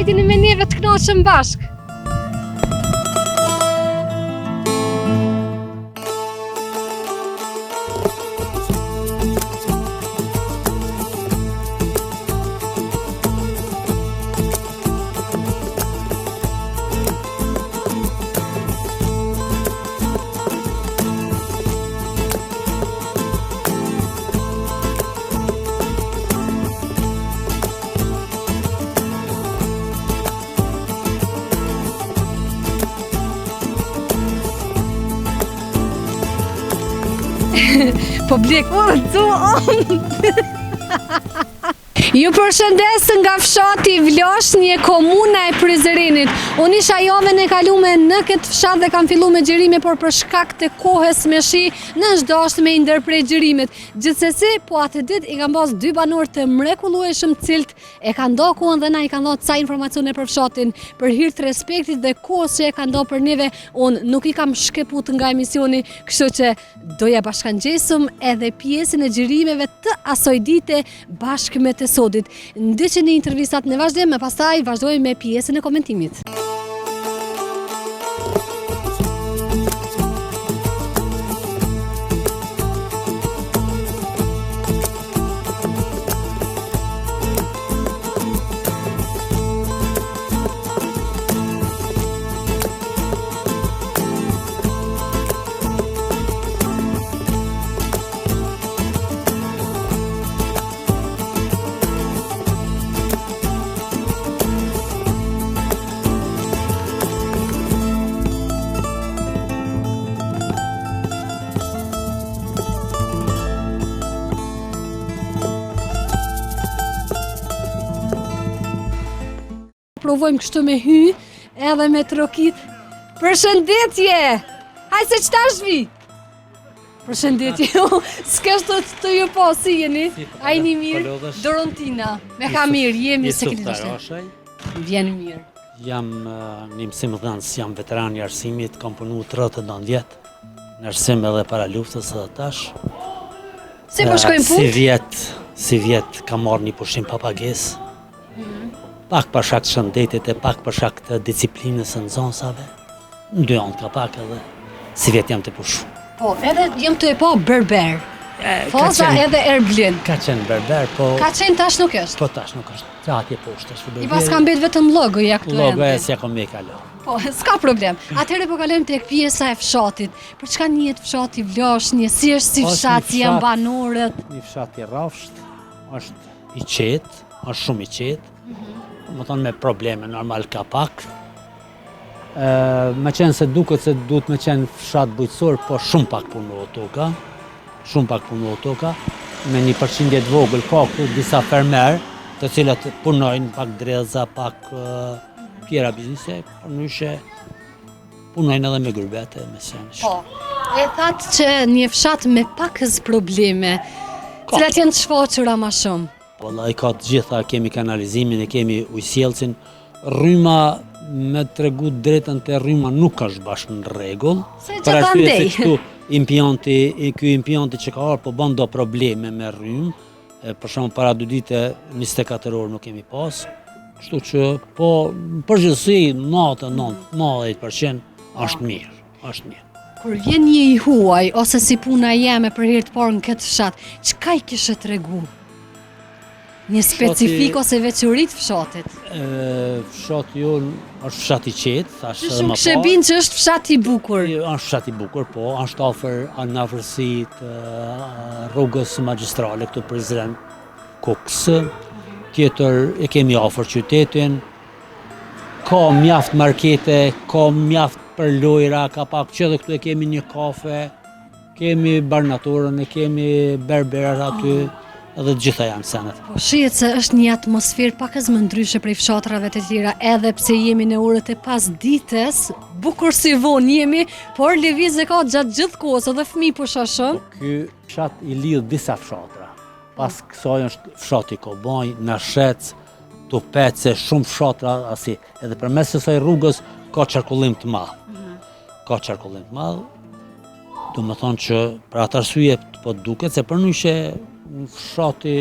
Hajdeni me neve të knaqemi bashkë. Publik, u, tu, Ju përshëndes nga fshati Vloshnje, komuna e Prizrenit. Unë isha javën e kalume në këtë fshat dhe kam fillu me xhirime, por për shkak të kohës me shi, na është dashtë me i ndërpre xhirimet. Gjithsesi, po atë ditë i kam pas dy banorë të mrekullueshëm të cilët e kanë nda kohën dhe na i kanë dhënë ca informacione për fshatin, për hir të respektit dhe kohës që e kanë nda për neve, unë nuk i kam shkëput nga emisioni, kështu që Do ja bashkangjesim edhe pjesën e xhirimeve të asoj dite bashkë me të sodit. Ndiqeni intervistat në vazhdim e pastaj vazhdojmë me pjesën e komentimit. Provojmë kështu me hy edhe me trokit. Përshëndetje! Hajde se qëtash vi? Përshëndetje, s'kesh të të ju po, si jeni? A jeni mirë? Dorontina, me ka mirë, jemi se keni të Vjen mirë. Jam një mësimdhënës, jam veteran i arsimit, kam punu 39 vjet në arsim edhe para luftës edhe tash. Si po shkojnë punët? Sivjet, sivjet kam marrë një pushim pa pagesë. Pak për shkak të shëndetit e pak për shkak të disiplinës së nxënësave. Në dy anë ka pak edhe sivjet jam tu pushu. Po, edhe jam tu e pa berber. Faza edhe Erblin. Ka qenë berber, po... Ka qenë tash nuk është? Po tash nuk është. Që atje poshtë është berber. I paska mbet vetëm logoja këtu ende. Logoja s'ja kom me kalo. Po, s'ka problem. Atëherë po kalojmë tek pjesa e fshatit. Për çka njihet fshati Vloshnje, si është si fshat, si janë banorët? Një fshat i rrafsht, është i qetë, është shumë i qetë, mm -hmm. me probleme normal ka pak, me qenë se duket se duhet me qenë fshat bujqësor, po shumë pak punohet toka, shumë pak punohet toka, me një përqindje të vogël, ka këtu disa fermer, të cilët punojnë pak dredhza, pak tjera biznise, përndryshe punojnë edhe me gurbet e me sene. Po, e thatë që një fshat me pakëz probleme, cilat janë të shfaqura ma shumë? Valla, i ka të gjitha, kemi kanalizimin, e kemi ujësjellësin, rryma me tregu drejtën te rryma nuk është bash në rregull. Se që ta ndej. Se këtu impianti, ky impianti që ka ardhë, po ban do probleme me rrymë, për shembull para dy dite 24 orë nuk kemi pas, kështu që po në përgjithësi 99, 90% është mirë, është mirë. Kur vjen një i huaj, ose si puna jeme për herë të parë në këtë fshat, çka i kishe tregu? Një specifik ose veçori të fshatit? Fshati jonë është fshat i qetë, thashë edhe më parë. Shumë bin që është fshat i bukur. Është fshat i bukur, po, është afër në afërsi të rrugës magjistrale këtu Prizren Kukës. Tjetër e kemi afër qytetin. Ka mjaft markete, ka mjaft për lojra, ka pak që edhe këtu e kemi një kafe. Kemi barnatoren, e kemi berberat aty, edhe të gjitha janë senet. Po shihet se është një atmosferë pakëz më ndryshe prej fshatrave të tjera, edhe pse jemi në orët e pasdites, bukur si vonë jemi, por lëvizje ka gjatë gjithë kohës, edhe fëmijë po shoh shumë. Po, ky fshat i lidh disa fshatra. Pas kësaj është fshati Kobaj, Nashec, Tupec, shumë fshatra asi, edhe përmes kësaj rrugës ka qarkullim të madh. Mhm. Ka qarkullim të madh, Domethonë që për atë arsye po duket se përndryshe në fshati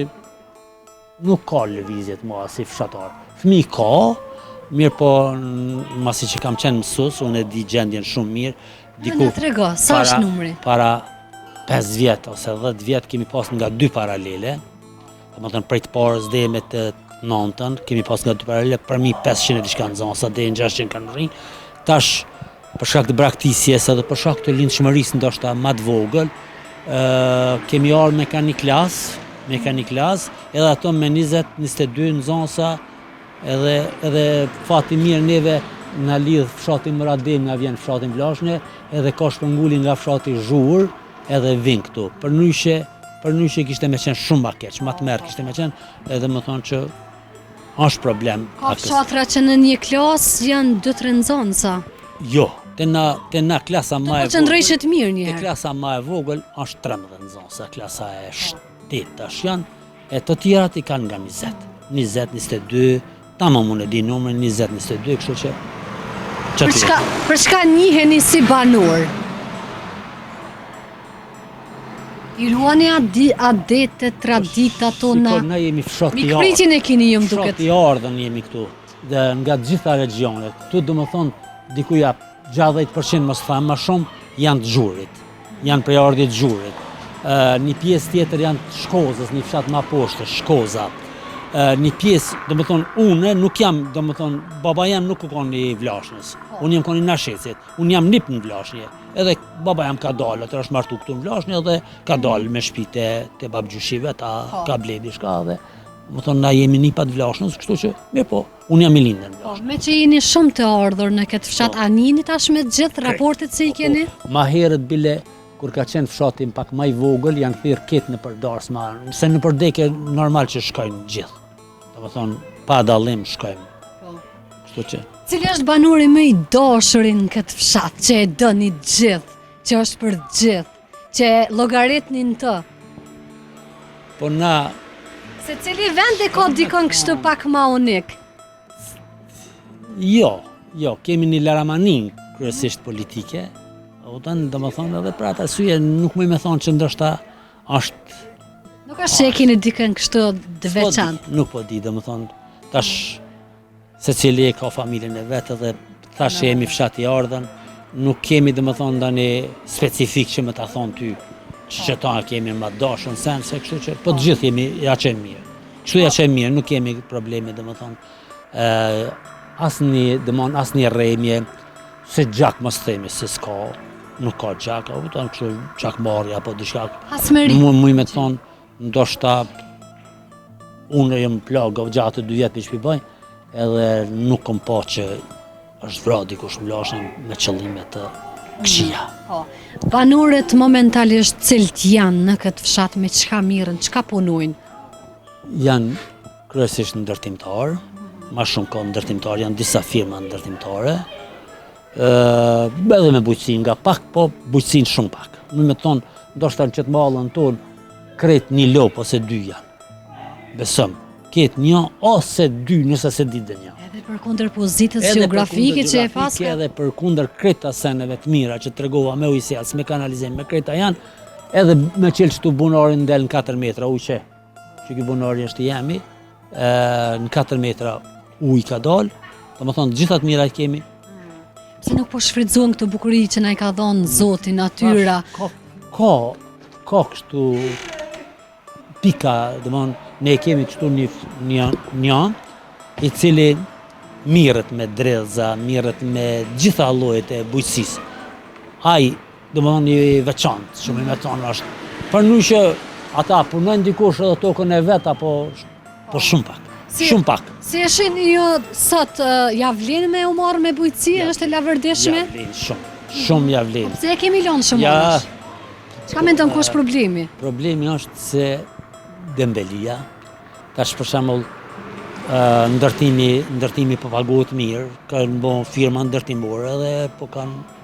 nuk ka lëvizje të madhe si fshatar. Fëmi ka, Mirëpo, masi që kam qenë mësus, unë e di gjendjen shumë mirë. Diku, na trego, sa është numri? Para 5 vjet ose 10 vjet kemi pas nga dy paralele, domethënë prej të parës deri me të nëntën, kemi pas nga dy paralele, përmi 500 e diçka nxënësa, deri në 600 kanë mrri. Tash, për shkak të braktisjes edhe për shkak të lindshmërisë ndoshta ma të vogël, kemi ardhë me ka një klasë, me ka një klasë, edhe ato me 20-22 nxënësa, edhe, edhe fati mirë neve na lidh fshati Muradin, na vjen fshati Vlashnje, edhe ka shpërngulje nga fshati Zhur, edhe vin këtu. Përndryshe, përndryshe kishte me qenë shumë ma keq, ma tmerr kishte me qenë, edhe me thonë që është problem. Ka fshatra që në një klasë janë 2-3 nxënësa? Jo, te na, te na klasa ma e vogël. Po qëndroj që të mirë një Te klasa ma e vogël është 13 nxënësa, klasa e 7 tash janë, e të tjerat i kanë nga 20. 20, 22, tamam unë e di numrin 20, 22, kështu që Për çka, për çka njiheni si banor? I ruani adetet, traditat tona? Shiko, na jemi fshat i ardhën. Mikpritjen e keni ju më duket. Fshat i ardhën jemi këtu, dhe nga të gjitha regionet. Këtu domethonë, diku ja 60% mos them ma shumë, janë të Zhurit. Janë prejardhje të Zhurit. Një pjesë tjetër janë të Shkozës, një fshat ma poshtë, Shkoza. Një pjesë, domethonë, unë nuk jam, domethonë, baba jem nuk u konë i Vlashnës. Po. Unë jam konë i Nashecit. Unë jam nip në Vlashnje. Edhe baba jem ka dalë, atëherë është martu këtu në Vlashnje dhe ka dalë me shpi te, te babgjyshi vet, a po. ka ble diçka dhe domethonë, na jemi nipa të Vlashnës, kështu që, mirëpo, unë jam i lindën në Vlashnje. Po, meqë jeni shumë të ardhur në këtë fshat, po. a njiheni tash me gjithë raportet që i po, po. keni? Ma herët bile, kur ka qenë fshati pak ma i vogël, janë thirrë krejt nëpër darsma, se nëpër deke normal që shkojnë gjithë. Domethonë, pa dallim shkojmë. Po. Kështu që. Cili është banori më i dashuri në këtë fshat, që e doni gjithë, që është për gjithë, që llogaritni në të? Po na... Secili vend e ka dikon kështu pak ma unik? Jo, jo, kemi një laramani kryesisht politike, domethonë edhe për atë arsye nuk muj me thonë që ndoshta është Nuk është që e keni dikën kështu të po veçantë. Nuk po di, domethonë, tash secili e ka familjen e vet edhe tash jemi fshat i ardhën, nuk kemi domethonë ndonjë specifik që me ta thonë ty, që që ta kemi ma dashun sen, se kështu që, po të gjithë jemi, ja qenë mirë. Kështu ja qenë mirë, nuk kemi probleme, domethonë, asnjë, domethonë, asnjë rremje, Se gjak mos themi se s'ka, nuk ka gjak, apo të kështu gjakmarrje apo diçka. Hasmëri. Mu muj me të thonë, ndoshta unë jam plak 62 vjet që bëj, edhe nuk kom pa që është vra dikush në Vlashnje me qëllime të këqija. Po. Banorët momentalisht cilët janë në këtë fshat me çka mirren, çka punojnë? Janë Kryesisht ndërtimtar, ma shumë ka ndërtimtar, janë disa firma ndërtimtare, edhe me bujqësi nga pak, po bujqësinë shumë pak. Muj me thonë, ndoshta në qëtë mahallën tonë, krejt një lopë ose dy janë. Besëm, krejt një ose dy, nëse s'e di dhe një. Edhe përkundër pozitës gjeografike që e paska? Edhe përkundër krejt seneve të mira që tregova me ujësjellës, me kanalizim, me krejta janë, edhe me qelë që tu bunarin del në 4 metra ujë që. Që ky bunari është i jemi, në 4 metra ujë ka dalë, domethonë, gjitha të mira i kemi. Pse nuk po shfrytëzohen këto bukuri që na i ka dhonë Zoti, natyra? Ka, ka, ka kështu pika, domethonë, ne kemi kështu një, një, një, i cili mirret me dredhza, mirret me gjitha llojet e bujqësisë. Ai Domethonë i veçantë, që me thonë është. Përndryshe, ata punojnë dikush edhe tokën e vet, apo po shumë pak. Si, shumë pak. Si e shihni ju sot, ja vlen me u marrë me bujqësi, është e laverdishme? Ja vlen shumë, shumë ja vlen. Po pse e kemi lonë shumë ja, Çka mendon ku është problemi? Problemi është se dembelia, tash për shembull, ndërtimi, ndërtimi po paguhet mirë, kanë bo firma ndërtimore dhe po kanë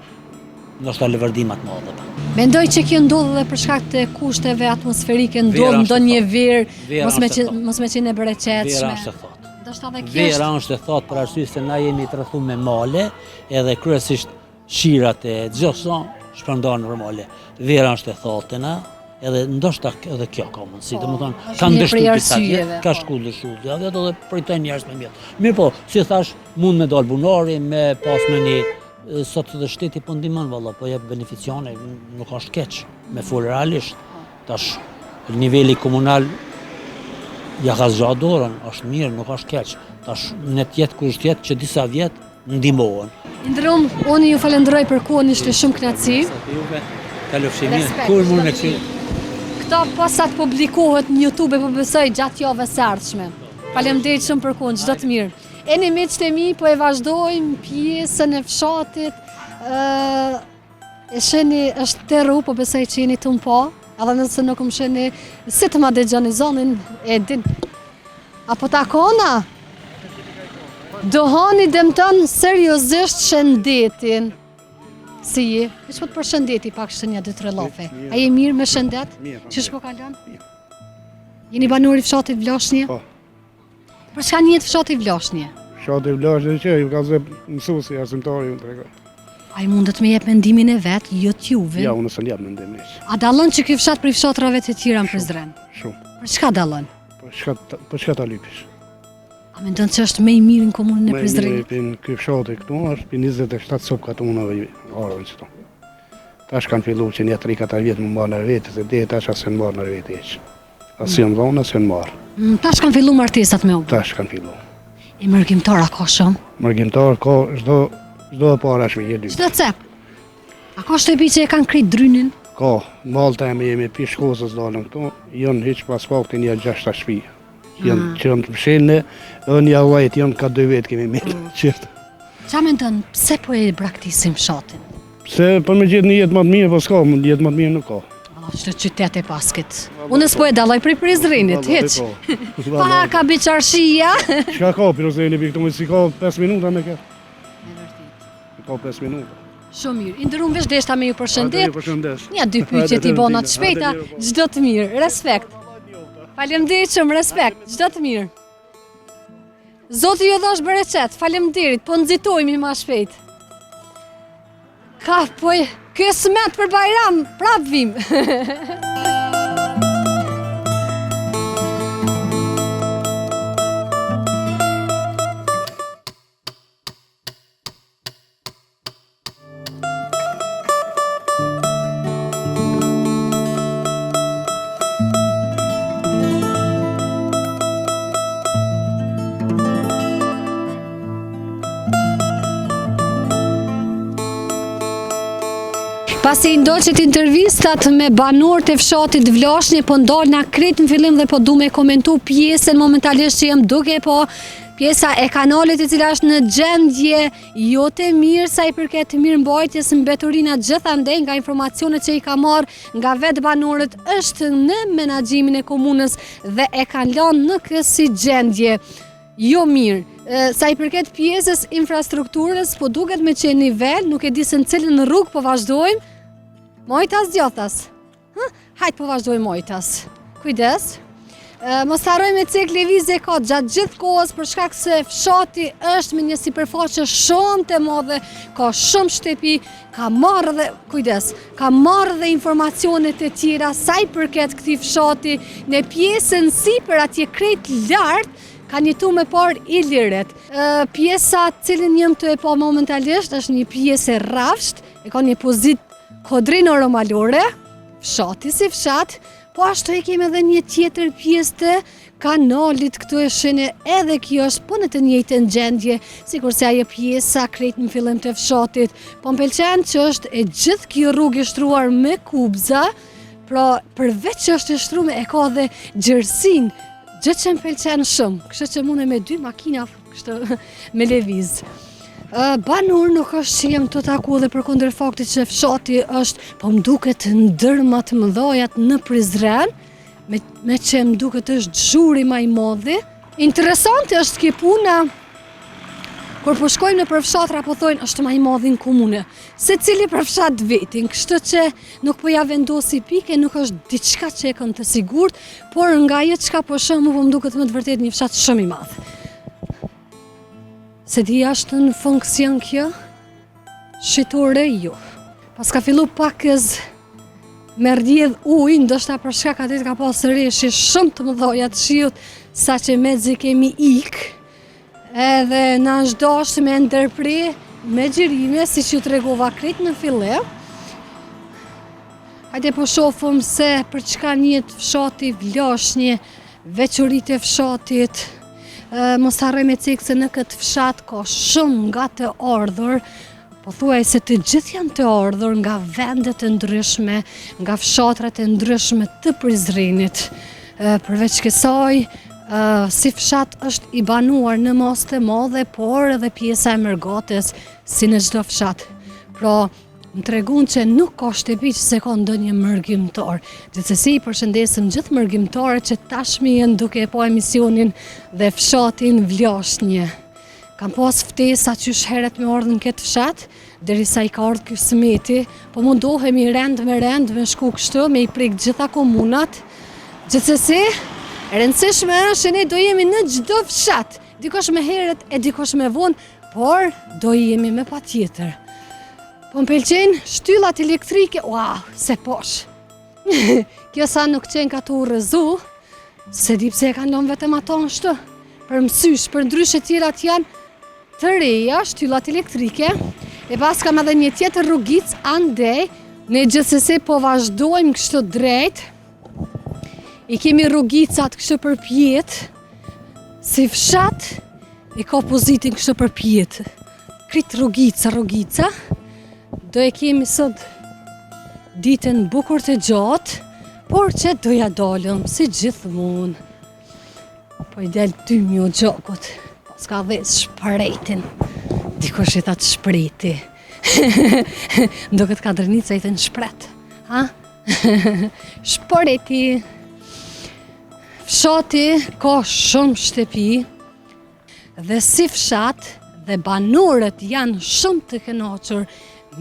ndoshta leverdi ma të madhe. Po. Mendoj që kjo ndodh edhe për shkak të kushteve atmosferike, ndodh ndonjë verë, mos me qenë mos me qenë e bereqetshme. Vera është e thatë. Ndoshta edhe kjo. Vera është e thatë për arsye se na jemi të rrethuar me male, edhe kryesisht shirat e gjithë shpërndahen nëpër male. Vera është e thatë na, Edhe ndoshta edhe kjo ka mundësi, po, domethënë kanë dështu disa vjet, ka po. shku lëshu, dhe edhe dhe pritojnë njerëz me mjet. Mirëpo, si thash, mund me dalë bunari, me pas me një, sot edhe shteti po ndihmon valla, po jep beneficione, nuk është keq, me fol realisht. Tash, niveli komunal ja ka zgjatë dorën, është mirë, nuk është keq. Tash, në të jetë kush të jetë që disa vjet ndihmohen. I nderum, unë ju falënderoj për kohën, ishte shumë kënaqësi. Kalofshi mirë, kur mund me qenë. Këto posa të publikohet në YouTube e po besoj gjatë javës së ardhshme. Faleminderit shumë për kohën, çdo të mirë. Eni miqtë e mi, po e vazhdojmë pjesën e fshatit. Ë E shihni është terru, po besoj që jeni tu më pa, edhe nëse nuk më shihni, si të ma dëgjoni zonin, e din. A po takona? Duhani dëmton seriozisht shëndetin. Si je? Veç po të përshëndeti pak shtë një dy tre llafe. A je mirë me shëndet? Mirë. Qysh po kalon? Jeni banor i fshatit Vlashnje? Po. Për çka njihet fshati Vlashnje? Fshati Vlashnje që ju ka zë mësuesi, arsimtari ju tregoi. Ai mundet me jep mendimin e vet, jo t'juvin. Ja, unë s'e jap mendimin hiç. A dallon që ky fshat prej fshatrave të tjera në Prizren? Shumë. Për çka dallon? Për çka për çka ta lypish? A mendon se është më i mirë në komunën e Prizrenit? Më i mirë ky fshati këtu është pi 27 subkatunave ardhën këtu. Tash kanë filluar që një 3-4 vjet me marrë në vete, se deri tash as janë marrë në vete hiç. As janë dhonë, as janë marrë. Mm, tash kanë fillu martesat me u. Tash kanë fillu. E mërgimtar a ka shumë? Mërgimtar ka çdo, çdo e para shpi e dytë. Çdo cep? A ka shtëpi që e kanë krejt drynin? Ka, n'mall të eme jemi pi Shkozës dalëm këtu, janë hiç pas fakti një gjashta shpi. Janë ah. që janë të mshelne, edhe një dhjetë janë ka dy vetë kemi metë, mm. qiftë. Qa mendon, pse po e braktisim fshatin? Pse për me gjetë një jetë më të mirë, po s'ka, një jetë më të mirë nuk ka. Allah, që qytet e paskit. Unë s'po e dalloj prej Prizrenit, hiç. Po. Pa ka bi çarshia. Çka ka Prizreni për këtu, si ka 5 minuta me këtë. E vërtet. Ka 5 minuta. Shumë mirë. I nderum veç deshta me ju përshëndet. Ju përshëndes. Një dy pyetje t'i bona të shpejta. Po. Çdo të mirë. Respekt. Faleminderit shumë, respekt. Çdo të mirë. Zoti ju dhashtë bereqet, faleminderit, po nxitojmë ma shpejt. Ka po kësmet për Bajram, prap vim. Pasi i ndoqët intervistat me banorët e fshatit Vlashnje, po ndalna krejt në fillim dhe po du me komentu pjesën momentalisht që jam duke po pjesa e kanalit e cila është në gjendje jo të mirë sa i përket mirëmbajtjes mbeturina gjithandej nga informacionet që i kam marrë nga vetë banorët është në menaxhimin e komunës dhe e kanë lanë në kësi gjendje jo mirë. Sa i përket pjesës infrastrukturës, po duket me qenë nivel, nuk e di se në cilën rrugë po vazhdojmë, majtas djathtas. Hë? Hajt po vazhdojmë majtas. Kujdes. Mos harroj me cek lëvizje ka gjatë gjithë kohës për shkak se fshati është me një sipërfaqe shumë të madhe, ka shumë shtëpi, ka marrë dhe kujdes, ka marrë dhe informacione të tjera sa i përket këtij fshati në pjesën sipër atje krejt lart kanë jetu më parë ilirët. Pjesa cilën jam tu e pa momentalisht është një pjesë e rrafsht, e ka një pozitë Kodrinoro-malore, fshati si fshat, po ashtu e kemi edhe një tjetër pjesë të kanalit këtu e shihni edhe kjo është po në të njëjtën gjendje, sikurse ajo pjesa krejt në fillim të fshatit. Po më pëlqen që është e gjithë kjo rrugë e shtruar me kubza, pra përveç që është e shtrume e ka dhe gjerësinë, gjë që më pëlqen shumë, kështu që mune me dy makina Kështu me leviz. Banor nuk është që jem tu taku dhe përkundër faktit që fshati është, po më duket ndër ma të mëdhajat në Prizren, me, me që më duket është zhuri ma i madhi. Interesante është kjo puna, kur po shkojmë nëpër fshatra po thojnë është ma i madhi në komune. Secili për fshat vetin, kështu që nuk po ja vendosi pikë, nuk është diçka që e kam të sigurt, por nga ajo çka po shoh, mu po më duket me të vërtetë një fshat shumë i madh. S'e di a është në funksion kjo? Shitore, jo. Paska fillu pakëz. me rrjedh ujë, ndoshta për shkak atë ka pas reshje shumë të mëdha të shiut, saqë mezi kemi ik. Edhe na është dashtë me ndërpre me xhirime, siç ju tregova krejt në fillim. Hajde po shofëm se për çka njihet fshati Vloshnje, veçoritë e fshatit. Mos harroj me cekë se në këtë fshat ka shumë nga të ardhur, pothuajse të gjithë janë të ardhur nga vendet e ndryshme, nga fshatrat e ndryshme të Prizrenit. Përveç kësaj, si fshat është i banuar në masë të madhe, por edhe pjesa e mërgatës si në çdo fshat. Pra, Më tregun që nuk ka shtëpi që s'e ka ndonjë mërgimtar. Gjithsesi, i përshëndesim gjithë mërgimtarët që tashmë janë duke e pa emisionin dhe fshatin Vloshnje. Kam pas ftesa qysh herët me ardhë në këtë fshat, derisa i ka ardhë kësmeti, po mundohemi rend me rend me shku kështu, me i prek gjitha komunat. Gjithsesi, e rëndësishme është që ne do jemi në çdo fshat, dikush më herët e dikush më vonë, por do jemi me patjetër. Po më pëlqejnë shtyllat elektrike, ua, s'e pashë. Kjo sa nuk qenka tu u rrëzu, s'e di pse e kanë lënë vetëm ato ashtu. Për mësysh, përndryshe tjerat janë të reja, shtyllat elektrike. E paskam edhe një tjetër rrugicë andej, ne gjithsesi po vazhdojmë kështu drejt. I kemi rrugicat kështu përpjetë, si fshat, e ka pozitin kështu përpjetë. Krejt rrugica, rrugica, do e kemi sot ditën bukur të gjatë, por që do ja dalëm, si gjithmonë. Po i del tymi o gjakut, s'ka dhe shpretin, dikush i thotë shpreti. Ndoket ka Drenica i thënë shpret, ha? Shporeti. Fshati ka shumë shtëpi dhe si fshat dhe banorët janë shumë të kënaqur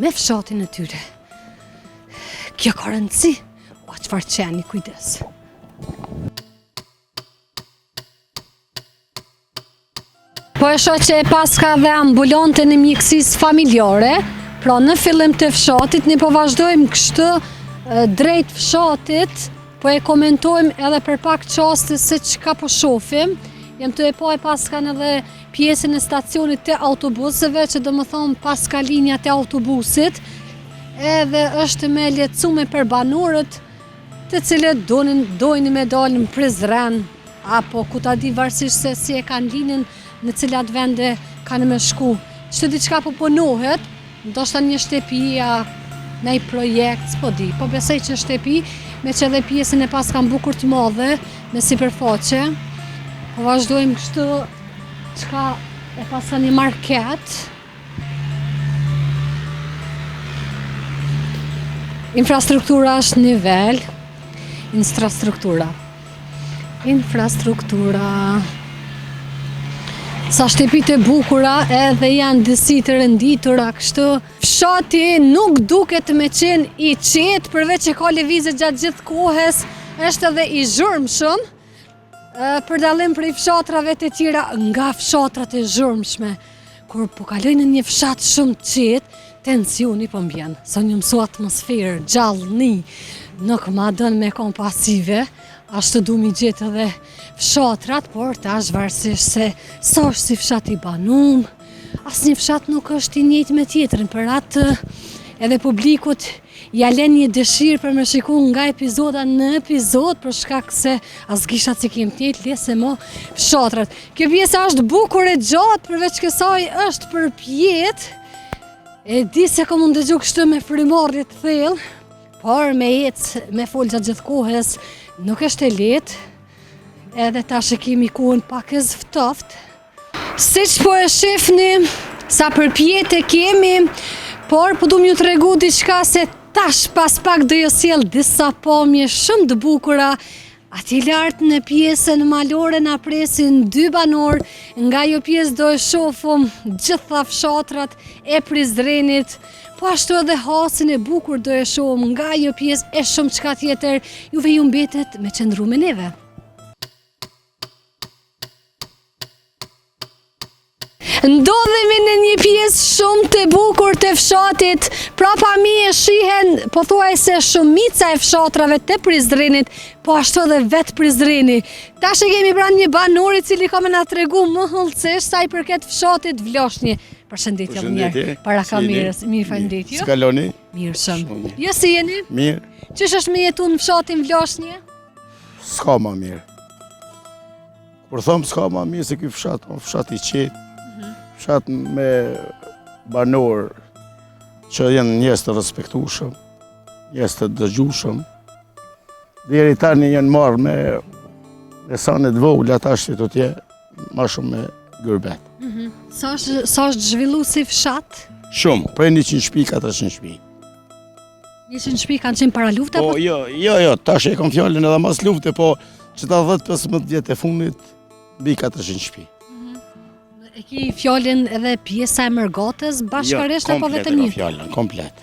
me fshatin e tyre. Kjo ka rëndësi. O, çfarë qeni, kujdes. Po e shoh që e paska dhe ambulantën e mjekësisë familjare, pra në fillim të fshatit, ne po vazhdojmë kështu drejt fshatit, po e komentojmë edhe për pak çaste se çka po shofim. Jam tu e pa e paskan edhe pjesën e stacionit të autobusëve, që domethonë paska linjat e autobusit, edhe është më e lehtësume për banorët të cilët donin, dojnë me dalë në Prizren, apo ku ta di varësisht se si e kanë linjën në cilat vende kanë me shku. Që diçka po punohet, ndoshta një shtëpi a naj projekt, s'po di, po besoj që shtëpi, meqë edhe pjesën e paskan bukur të madhe, me sipërfaqe, po vazhdojmë kështu, çka e paska një market, Infrastruktura është nivel, infrastruktura. Infrastruktura. Sa shtëpitë e bukura edhe janë disi të renditura kështu. Fshati nuk duket me qenë i qetë, përveç që ka lëvizje gjatë gjithë kohës, është edhe i zhurmshëm. Për dallim prej fshatrave të tjera nga fshatrat e zhurmshme, kur po kaloj në një fshat shumë të qetë, tensioni po m'bjen. Se unë jom mësu atmosferë, gjallni, nuk ma don me kon pasive, ashtu du m'i gjetë edhe fshatrat, por tash varësisht se sa është si fshat i banum, asnjë fshat nuk është i njëjtë me tjetrin, për atë edhe publikut Ja len një dëshirë për me shiku nga epizoda në epizod për shkak se as gishtat s'i kem të njëjtë, le se mo fshatrat. Kjo pjesa është bukur e gjatë, përveç kësaj është përpjetë. E di se kom ndëgju kështu me frymëmarrje të thellë, por me ecë, me folë gjatë gjithë kohës, nuk është e lehtë. Edhe tash e kemi kohën pakëz ftoftë. Siç po e shifni, sa përpjetë e kemi, por po du m'ju tregu diçka se tash pas pak do ju sjell disa pamje shumë të bukura. Aty lart në pjesën malore na presin dy banorë, nga ajo pjesë do e shofum gjitha fshatrat e Prizrenit, po ashtu edhe Hasin e bukur do e shohum nga ajo pjesë e shumë çka tjetër, juve ju mbetet me qëndru me neve. Ndodhemi në një pjesë shumë të bukur të fshatit. Prapa meje shihen pothuajse shumica e fshatrave të Prizrenit, po ashtu edhe vetë Prizreni. Tash e kemi pranë një banor i cili ka me na tregu më hollësisht sa i përket fshatit Vloshnje. Përshëndetje edhe një herë. Para kamerës, mirë faleminderit. Si kaloni? Mirë shumë. Jo si jeni? Mirë. Qysh është me jetu në fshatin Vloshnje? S'ka ma mirë. Kur thom s'ka ma mirë se ky fshat, o fshat i qetë, mhm. fshat me banorë që janë njerëz të respektueshëm, njerëz të dëgjueshëm. Deri tani janë marrë me me sane të vogla tash të tje, ma shumë me gurbet. Mm -hmm. Sa është sa është zhvillu si fshat? Shumë, prej 100 shtëpi 400 shtëpi. 100 shtëpi kanë qenë para lufte po? Jo, jo, jo, tash e kam fjalën edhe mas lufte, po qëta 10-15 vjet e fundit mbi 400 shtëpi. Mhm. E ki fjalën edhe pjesa e mërgatës bashkërisht jo, apo vetëm një? Jo, fjalën, komplet.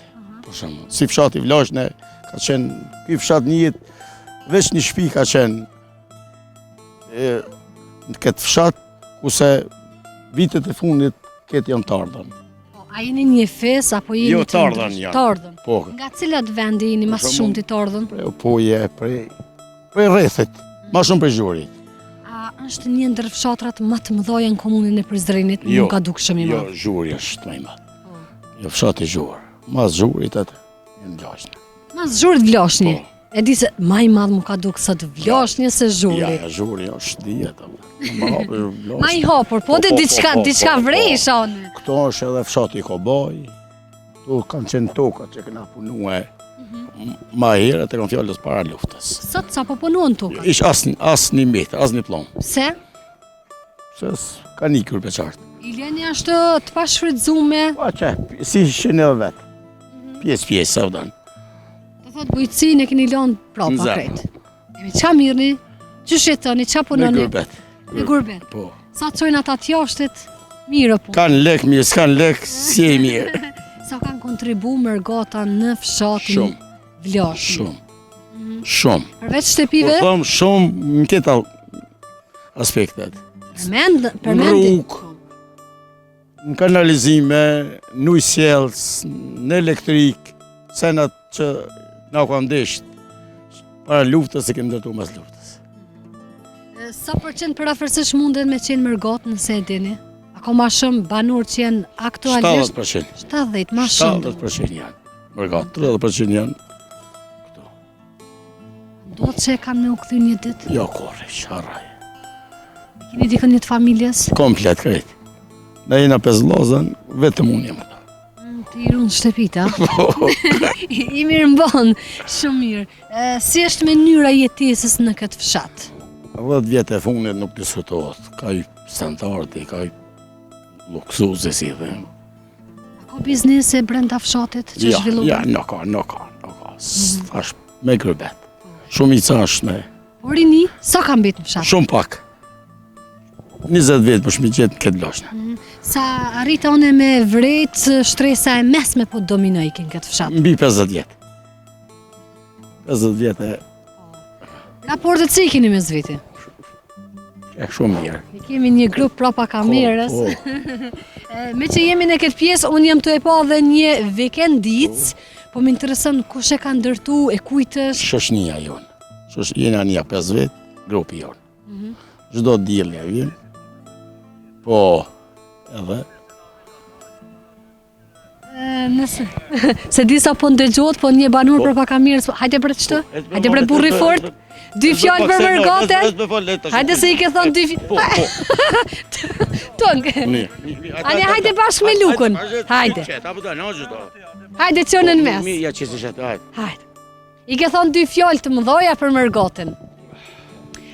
Për shembull, si fshati Vloshnje ka qenë ky fshat një veç një shtëpi ka qenë e, në këtë fshat, kurse vitet e fundit këtë janë t'ardhun. Po, a jeni një fes, apo jeni jo, të ardhun janë. T'ardhun. Po. Nga cilat vende jeni ma së shumti t'ardhun? Prej Opoje, prej, prej rrethit, ma shumë prej Zhurit. A është një ndër fshatrat më të mëdha në komunën e Prizrenit, jo, nuk ka dukshëm i jo, madh. Jo, Zhuri është më i madh. Po. Jo, fshati Zhur. Mas Zhurit atë, në Vloshnje. Mas Zhurit Vloshnje. Po. E di se ma i madh m'u ka duk sot Vloshnje se Zhuri. Ja, ja, Zhuri është dihet. Ma i hapur, po, po dhe po, diçka, po, po, diçka po, vrejsha unë. Këto është edhe fshati Kobaj, këto kanë qenë tokat që kena punue mm ma herët e kam fjalën para luftës. Sot sa po punohen tokat? Ish as, as një metër, as një pllom. Pse? Se kanë ikur beqarët. I leni ashtu të pashfrytëzume? Po që, si ishin edhe vetë. Mhm. Pjesë, pjesë, sa vëdan. Do thotë bujqësinë e keni lënë prapa krejt. E me ça mirreni? Qysh jetoni, ça punoni? Me gurbet. Me gurbet. Po. Sa çojnë ata të jashtit? Mirë po. Kanë lek mirë, s'kanë lek, s'je mirë. Sa kanë kontribu mërgata në fshatin Shumë. Vloshnjë. Shumë. Mhm. Shumë. Përveç shtëpive? Po them shumë në këta aspektet. Përmend, përmend. Rrugë. Në kanalizime, në ujësjellës, në elektrik, senat që na u kanë desht para luftës e kemi ndërtu mas luftës. Sa përqind përafërsisht munden me qenë mërgatë nëse e dini? A ka ma shumë banorë që janë aktualisht? 70%. 70, ma shumë. 70% janë mërgatë, 30% janë këto. Do të që e kanë me u kthy një ditë? Jo, kurrë, harroj. Keni dikën një të familjes? Komplet, krejt. Na jena pesë vllazën, vetëm unë jam këtu. Mm, ti i run shtëpitë, a? Po. I mirëmban, shumë mirë. Si është mënyra e jetesës në këtë fshat? 10 vjet e fundit nuk diskutohet. Ka hy standardi, ka hy luksuzi si dhe. A ka biznese brenda fshatit që jo, zhvillohen? Jo, nuk ka, nuk ka, nuk ka. Mm -hmm. me gurbet. Shumica është me... Po rini, sa ka mbet në fshat? Shumë pak. 20 vetë për shmi gjetë në këtë Vloshnjë. Mm -hmm. Sa arrita unë me vrejt shtresa e mesme po dominojke në këtë fshat? Mbi 50 vjet. 50 vjet e Raportet si i keni mes veti? E shumë mirë. Ne kemi një grup prapa kamerës. Po, po. Meqë jemi në këtë pjesë, unë jam tu e pa dhe një vikendicë, po më intereson kush e ka ndërtu, e kujt është? Shoqnia jonë. Shosh, jena një 5 vetë, grupi jonë. Mm -hmm. Çdo diel ja vjen. Po, edhe Nëse, s'e di sa po ndëgjohet, po një banor po. prapa kamerës, po, hajde bre qëtu, po, hajde bre burri fort, dy fjalë për mërgatën, hajde se i ke thonë dy fjalë, po, po. Tong, ani hajde bashkë me Lukën, hajde, hajde qënë në mes, hajde. I ke thonë dy fjalë të mëdhaja për mërgatën.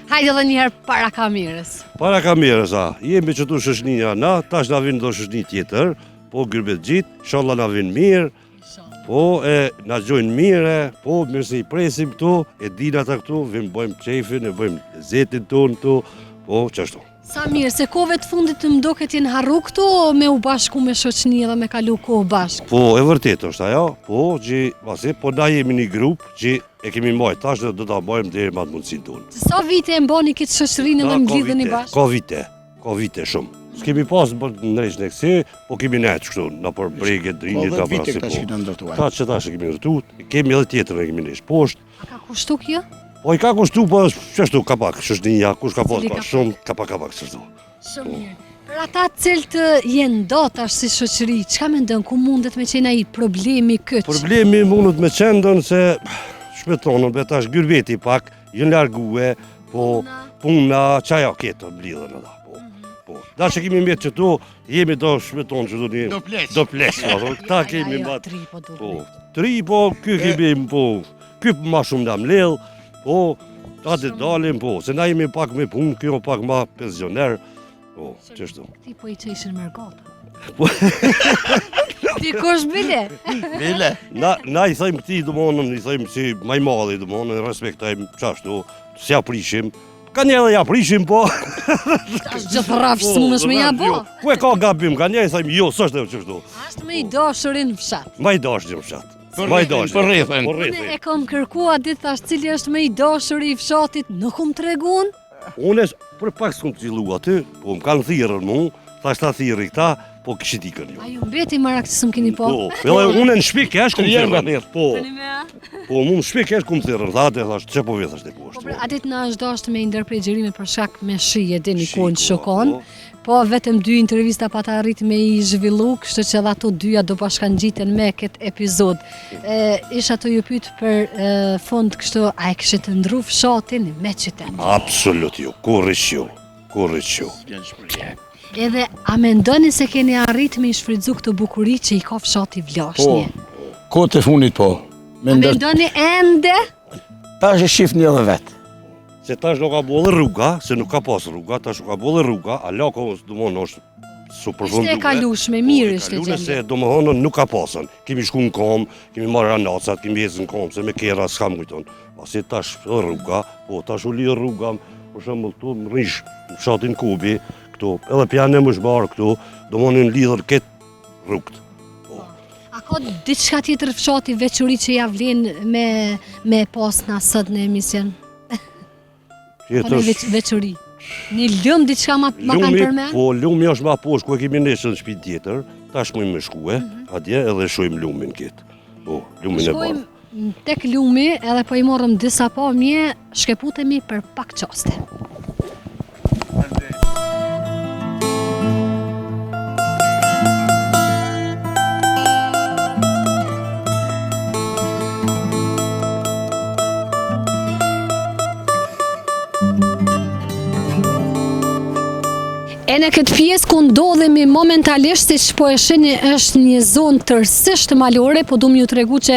Hajde edhe një herë para kamerës. Para kamerës, a. Jemi qëtu shoqnia na, tash na vin do shoqni tjetër, po gyrbetxhit, ishalla na vin mirë, po e na gjojnë mirë, po mirë se i presim këtu, e din ata këtu, vim bëjmë qejfin, e bëjmë lezetin tonë këtu, po qashtu. Sa mirë, se kohëve të fundit të më doket jenë harru këto me u bashku me shoqni dhe me kalu kohë bashkë. Po, e vërtet është ajo, po, që, pasi, po na jemi një grup që e kemi mbajt tash dhe do ta mbajmë deri me atë mundësinë tonë. Sa vite e mbani këtë shoqërinë dhe mblidheni bashkë? Ka vite, ka vite shumë. S'kemi pas për ndreq në kësi, po kemi nejt kështu, nëpër brege, Drinit, Po, nëpër vite asi, këta po. që kena ndërtuar. Ta që tash e kemi ndërtu, kemi edhe tjetër e kemi nesh poshtë. A ka kushtu kjo? Po i ka kushtu, po qashtu ka pak, shoshnia, kush ka pas Cili ka ka shumë, ka pak, ka pak, qashtu. Shumë mirë. Për ata të cilët jenë ndo tash si shoqëri, çka mendon ku mundet me qenë ai problemi kyç? Problemi mundet me qenë se shpetonën, be tash gyrbeti pak, jënë largue, po puna, qajo ketë mblidhen edhe, po. Po. Da që kemi mbetë qëtu, jemi do shpeton që do një... Do pleq. Do pleq, po, thonë, këta kemi Ajo, mbat. Tri, po duhet. Po, tri, po, ky kemi, po, ky ma shumë na mledh, po, ta dhe dalim, po, se na jemi pak me punë, ky o pak ma pensioner, po, qështu. Ti po i qeshin mërgota. Po. Dikush bile. Bile. Na, na i thojmë këti, domonën, i thojmë si ma i madhi, domonën, respektojmë qashtu, s'ja prishim. Ka një edhe ja prishim, po... Tash gjithë rrafsh s'mundesh me ja bo. Jo, Ku e ka gabim, ka një i thojmë, jo, s'është edhe qështu. Është më i dashuri në fshat. Ma i dashur në fshat. Ma i dashur. Për rrethin. Për Unë rrethin. e kom kërkua ditë thash cili është më i dashuri i fshatit, nuk um tregun. Unë e- për pak s'kum qillu aty, po më kanë thirrën mu, thash ta thirri këta, po kishit ikën jo. A ju mbeti marak që s'm keni po? Po, edhe unë në shtëpi kesh kum Tri herë thirrën. më thirr. Po, po mu në shtëpi kesh kum thirrën, tha atë thash, çe po vi thash te Po poshtë. pra, atë ditë na është dashur me i ndërprej xhirimet për shkak me shi, e dini Shi, ku në po, shokon. po. Po vetëm dy intervista pa ta arrit me i zhvillu, kështu që edhe ato dyja do bashkangjiten me këtë epizod. E, isha të ju pyet për e, fund kështu, a e kishit të ndru fshatin me qytet? Absolut jo, kurrë jo, kurrë jo. Edhe a mendoni se keni arrit me i shfrytzu këtë bukuri që i ka fshati Vlashnje? Po, kohët e fundit po. Me A ndër... mendoni ende? Tash e shifni edhe vetë. Se tash nuk ka bo edhe rruga, se nuk ka pas rruga, tash nuk ka bo edhe rruga, ala ko domon është su përfunduar. Ishte e kalueshme, mirë Po, e ishte kalueshme, gjendja. Se domothënë nuk ka pasën. Kemi shku në kom, kemi marrë ranacat, kemi ecë në kom, se me kera s'ka mujton. Pasi tash edhe rruga, po tash u lidh rruga, për shembull këtu në Rish, në fshatin Kubi, këtu, edhe pjanë më zhbar këtu, domothënë lidhur këtë rrugët. Po. A ka diçka tjetër fshati veçori që ja vlen me me pas na sot në emision? Ka Tjetër një veç, veçori. Një lum diçka ma, ma kanë Lumi, përmend? po lumi është ma poshtë ku e kemi nesër në shtëpi tjetër, tash mujmë me shkue, atje edhe shohim lumin këtë. Po, lumin e bardhë. Shkojmë tek lumi edhe po i morëm disa pamje, shkeputemi për pak çaste. E në këtë pjesë ku ndodhemi momentalisht, siç po e shihni, është një zonë tërësisht malore, po du më ju tregu që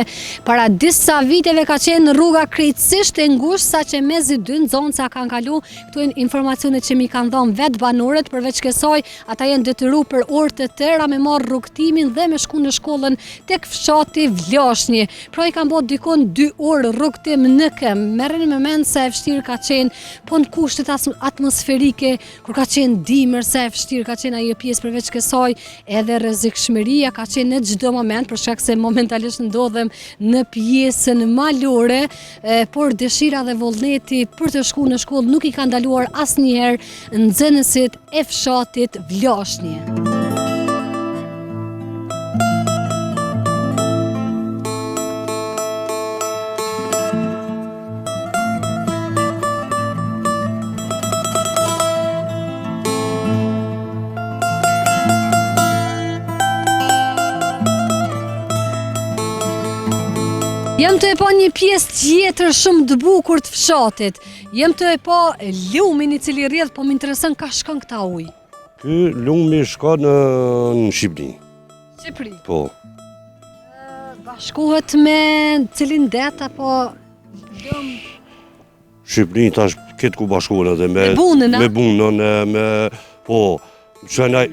para disa viteve ka qenë rruga krejtësisht e ngushtë, sa që mezi dy nxënësa kanë kalu, këto janë informacionet që mi kanë dhënë vetë banorët, përveç kësaj, ata janë detyru për orë të tëra me marrë rrugëtimin dhe me shku në shkollën tek fshati Vlashnji. Pra i kanë bërë dikon 2 orë rrugëtim në këmbë. Merreni me mend sa e vështirë ka qenë, po në kushtet as- atmosferike, kur ka qenë dimër, sa e vështirë ka qenë ajo pjesë përveç kësaj, edhe rrezikshmëria ka qenë në çdo moment, për shkak se momentalisht ndodhem në pjesën malore, e, por dëshira dhe vullneti për të shkuar në shkollë nuk i ka ndaluar asnjëherë nxënësit e fshatit Vlashnje. Jem të e pa një pjesë tjetër shumë të bukur të fshatit. Jem të e pa lumin i cili rrjedh, po më intereson ka shkon këta ujë. Ky lumi shkon në, në Shqipëri. Shqipëri. Po. Bashkohet me cilin det apo lum Shqipëri tash këtë ku bashkohen edhe me Me Bunën, a? me Bunën, e, me po, që na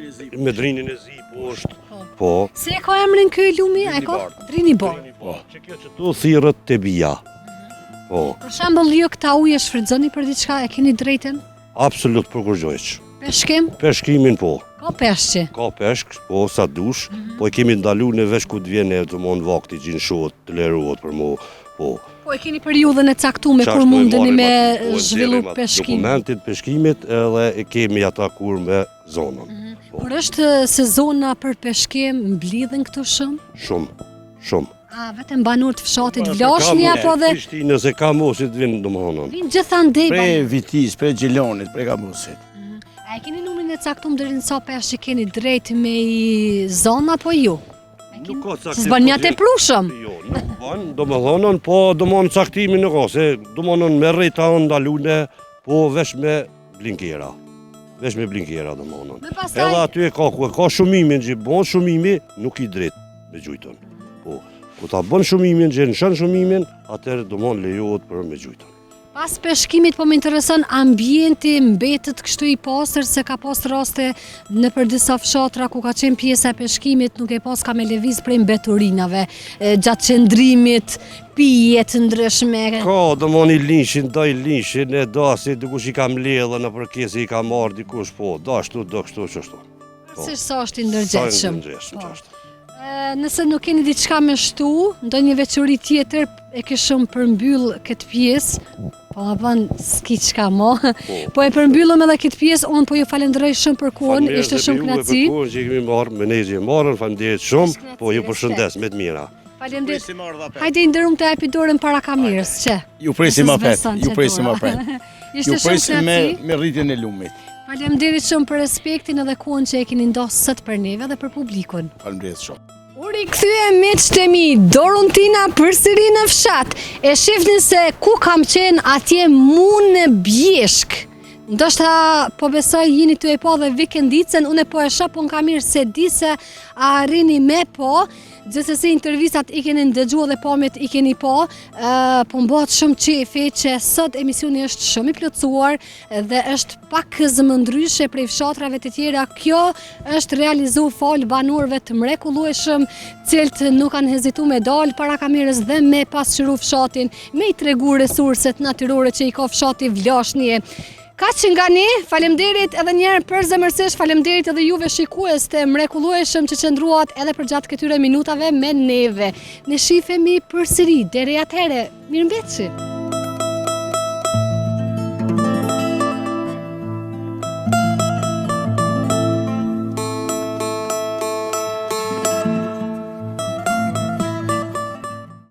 me Drinin e Zi poshtë. Po. Si e ka emrin ky lumi? A e ka? Drini Bardh. Po. Që kjo që tu thirrët te Bia. Po, Për shembull, ju këta ujë e shfrytëzoni për diçka, e keni drejtën? absolut për kurrgjë. Peshkim? Peshkimin po. Ka peshqe. Ka peshk, po sa dush, po e kemi ndalu në veç ku të vjen e të mon vakti gjinë shohet, të lerohet për mu, po. Po e keni periudhën e caktume kur mundeni me po, zhvillu peshkim? Dokumentin peshkimit edhe e kemi ata kur me zonën. Mhm. Po. Kur është sezona për peshkim, mblidhen këtu shumë? Shumë, shumë. A, vetëm banorë të fshatit po, Vlashnje, apo dhe... Prishtinës e Kamosit vinë, domethonë. Vinë gjithandej Prej Vitisë, prej Gjilanit, prej Kamosit. Mhm. A e keni numrin e caktum deri në sa peshq që keni drejt me i zonë apo ju? Nuk ka caktim. S'bën një të prushëm. Jo, nuk bën, domethonë, po domethonë caktimi nuk ka, se domethonë me rrejta ndalune, po veç me blinkera. Veç me blinkera, domethonë. Pastaj... Edhe aty e ka, ku e ka shumimin që bon shumimi, nuk ki drejt me gjujtën. Po, ku ta bën shumimin që nëshën shumimin, atëherë domethonë lejohet për me gjujtën. Pas peshkimit po më intereson ambienti mbetet kështu i pastër se ka pas raste nëpër disa fshatra ku ka qenë pjesa e peshkimit nuk e pas ka me lëviz prej mbeturinave gjatë qëndrimit, pije të ndryshme. Ka, domethonë i linshin, do i linshin, e do asi dikush i ka mbledhë nëpër kese i ka marrë dikush, po, do ashtu, do kështu, qështu. Po. Si sa është i ndërgjegjshëm. Sa i ndërgjegjshëm, po. qashtu. Nëse nuk keni diçka me shtu, ndonjë veçori tjetër, e kishëm përmbyll këtë pjesë, po ma bën s'ki çka mo. Po, po e përmbyllëm edhe këtë pjesë, unë po ju falenderoj shumë për kohën, ishte shumë kënaqësi. Faleminderit për kohën që kemi marrë, me ne që marrën, faleminderit shumë, po ju përshëndes me të mira. Faleminderit. Hajde i nderum të jepi dorën para kamerës, që? Ju presim apet, ju presim apet. Ju presim me, me rritjen e lumit. Faleminderit shumë për respektin edhe kohën që e keni nda sot për neve dhe për publikun. Faleminderit shumë. U rikthyem miqtë e mi, Doruntina përsëri në fshat. E shifni se ku kam qenë atje mu në bjeshkë. Ndoshta po besoj jeni tu e pa dhe vikendicën, unë po e shoh po në kamerë s'e di se a arrini me pa. Gjithsesi intervistat i keni ndëgju dhe pamjet i keni pa, po m'bahet shumë qefi që sot emisioni është shumë i plotësuar dhe është pakëz më ndryshe prej fshatrave të tjera. Kjo është realizu falë banorëve të mrekullueshëm, cilët nuk kanë hezitu me dalë para kamerës dhe me pasqyru fshatin, me i tregu resurset natyrore që i ka fshati Vlashnje. Kaq nga ne, faleminderit edhe një herë përzemërsisht, faleminderit edhe juve shikues të mrekullueshëm që qëndruat edhe përgjatë këtyre minutave me neve. Ne shifemi përsëri, deri atëherë, mirëmbetshi!